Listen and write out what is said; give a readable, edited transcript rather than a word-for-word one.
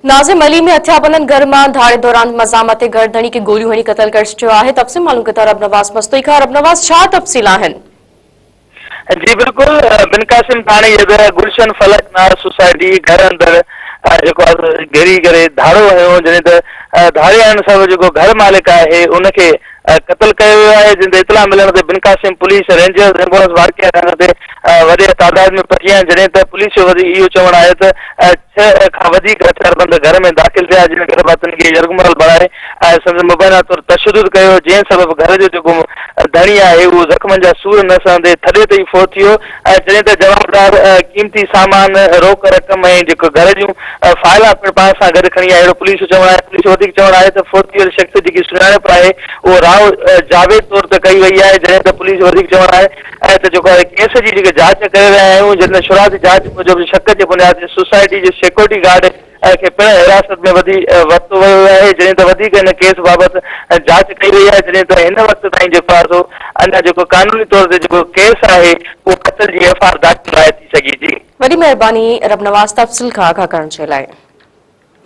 ناظم علي ۾ هٿياربندن گهر مان ڌاڙي دوران مزاحمت تي گهر ڌڻي کي گوليون هڻي قتل ڪري ڇڏيو آهي، تفصيل معلوم ڪندا ربنواز مستوئي کان، ربنواز ڇا تفصيل آهن؟ جي بلڪل بن قاسم ٿاڻي جي در گلشن فلڪ ناز سوسائٽي گهر اندر جيڪو آهي گهري ڪري ڌاڙو هنيو جڏهن ته ڌاڙي هڻڻ سبب جيڪو گهر مالڪ آهي ان کي قتل ڪيو ويو آهي جنهن تي اطلاع ملڻ تي بن قاسم پوليس رينجرز ايمبولنس واقعي هنڌ تي وڏي تعداد ۾ پهچي آهن جڏهن ته پوليس جو وڌيڪ اهو چوڻ آهي ته ڇهه کان وڌيڪ هٿياربند گهر ۾ داخل ٿيا، جن گهر ڀاتين کي يرغمال بڻائي ۽ سندن مبينا طور تشدد ڪيو، جنهن سبب گهر جو جيڪو ڌڻي آهي اهو زخمن جا سور نه سهندي ٿڏي تي ئي فوت ٿي ويو ۽ جڏهن ته جوابدار قيمتي سامان، روڪ رقم ۽ جيڪو گهر جون فائلان پڻ پاڻ سان گڏ کڻي آيا اهڙو پوليس جو چوڻ آهي، پوليس جو وڌيڪ چوڻ آهي ته فوت ٿي ويل شخص جي جيڪي سڃاڻپ آهي اهو راء جاويد طور تي ڪئي وئي آهي، جڏهن ته پوليس جو وڌيڪ چوڻ آهي. ۽ ته جيڪو آهي ڪيس جي جيڪي جاچ ڪري رهيا آهيون جنھن ۾ شروعاتي جاچ موجب شڪ جي بنياد تي سوسائٽي جي سيڪيورٽي گارڊ کي پڻ حراست ۾ وڌي ورتو ويو آهي جڏهن ته وڌيڪ هن ڪيس بابت جاچ ڪئي وئي آهي جڏهن ته هن وقت تائين جيڪو آهي سو اڃا جيڪو قانوني طور تي جيڪو ڪيس آهي اهو قتل جي ايف آر داخل ناهي ٿي سگهي جي. وڏي مهرباني ربنواز تفصيل کان آگاهه ڪرڻ جي لاء.